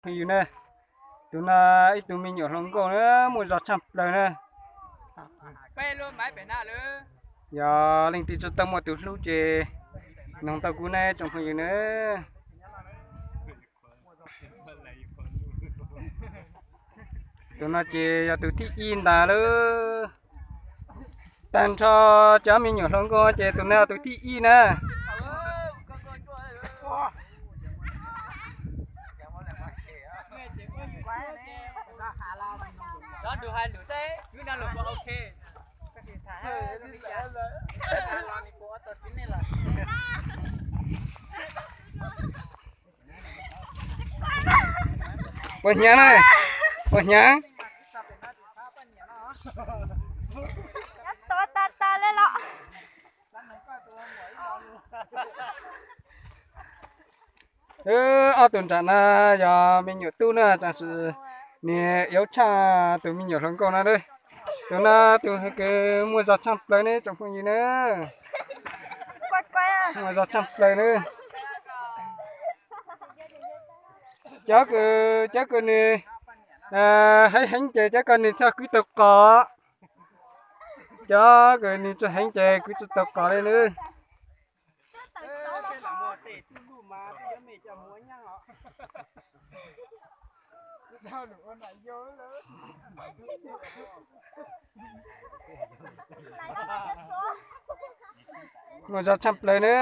Phooj ywg na, tus no ib tug me nyuam hluas nkauj na, muaj zog tshaj plaws na. Yog leej twg tsis tau muaj tus hlub ces noog tau kuv na tsoom phooj ywg na. Tus no ces yog tus thib ib ntag lauj. Tag nrho cov me nyuam hluas nkauj ces tus no yog tus thib ib na. Puas hnyav na? Puas hnyav? Ob tug nram no yog me nyuam tub na, tab sis niag yuav tshaj tus me nyuam hluas nkauj no. Tus no tus kws muaj zog tshaj plaws ne tsoom phooj ywg na. Muaj zog tshaj plaws na. Cov kws, cov kws nws heev heev ces cov ko nws txhaj kwv tau qos. Cov kws nws tsis heev ces kwv tsis tau qos li na. Muaj zog tshaj plaws na.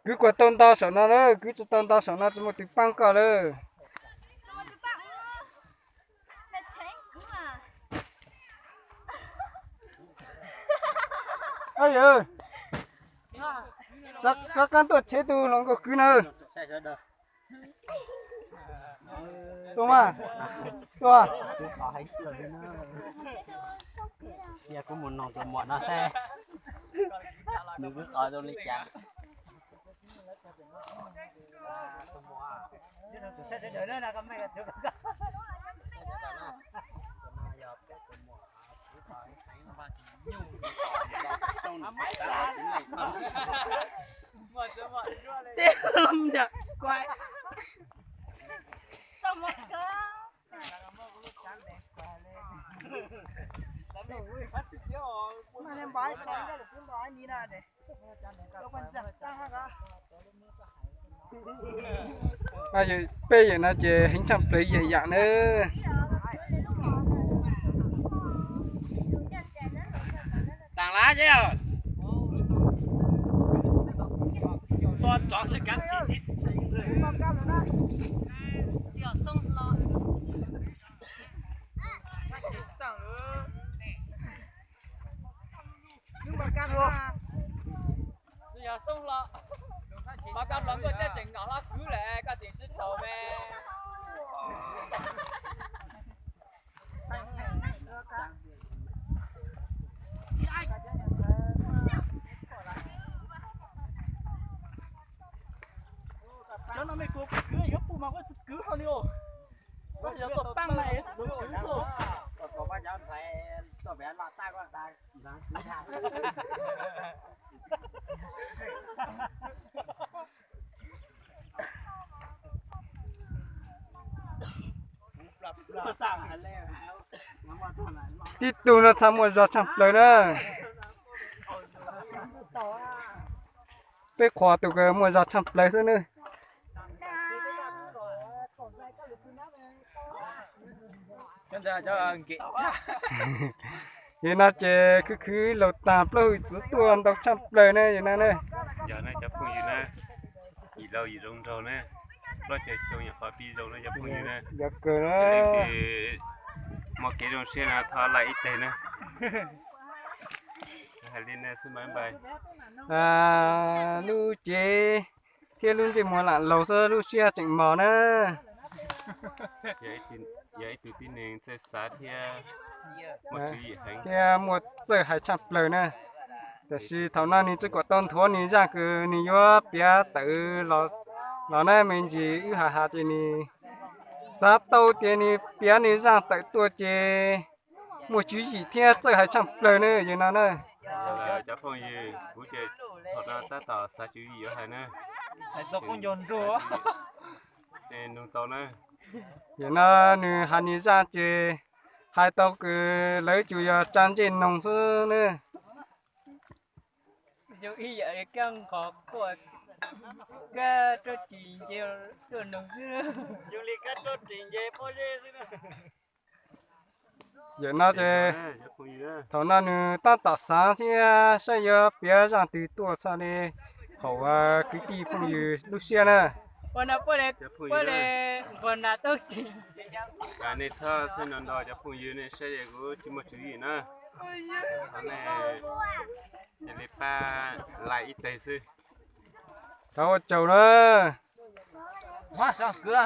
Kwv kuas tau ntau saum no lawm, kwv tsis tau ntau saum no tsis muaj tus paab koj lawm. Yog, rov qab tuaj tshev tus hluas nkauj kwv na. Tuaj mas, tuaj. Kuv mus noog tus muam no seb nws wb qos zoo li cas. Peb yawm no ces heev tshaj plaws yam yam na. Tsis yog xoob hlo, mas koj hluas nkauj thiaj tseem nkaum hlo kwv lawm koj tseem tsis tau me. Cov no me kuv kwv yuav pum mas kuv tsis kwv hlo li os. Yog tom paab mas yuav tsum kwv xwb. Tib tug no txha muaj zog tshaj plaws na. Peb qhuas tus kws muaj zog tshaj plaws xwb nawb. Yog no ces khwv khwv laus taag plaub hwj txwv tuaj ntau tshaj plaws ne yog no ne. Yog ne cov phooj ywg na, yim laus yim zoo nraug ne, plaub caug xyoo nyuam qhuav pib zoo ne cov phooj ywg na. Yog kawg na. Leej twg muaj kev zoo siab no thov like ib teg na. Hais li ne xwb mas npais. Lub cev thiab lub ntsej muag lam laus xwb lub siab tseem mos na. Yog ib tug tib neeg txawj xav thiab muaj tswv yim heev thiab muaj txawj hais tshaj plaws na. Tab sis thaum no nws tsis kam tau nthuav nws zaj kws nws yuav piav tawm los na, me ntsis wb hais hais ces nws xav tau ces nws piav nws zaj tawm tuaj ces muaj tswv yim thiab txawj hais tshaj plaws na yawg no na. Cov phooj ywg, kuv ces thaum no tab tom xav tswv yim yuav hais na. Nug tau na. Yawg no nws hais nws zaj ces hais tau kws lawv tsuas yog tsa ntsej noog xwb na. Zoo ib yam li kab nqos kuaj, kab rab ris nce tuaj noog xwb. Yawm no ces thaum no nws tab tom xav thiab saib yuav piav zaj twg tuaj txog li haum kwv tij phooj ywg lub siab na. Nej txhob xav no ntau cov phooj ywg, nej saib kuv tsis muaj tswv yim na. Thov nej cia li pab like ib teg xwb. Thov ua tsaug na.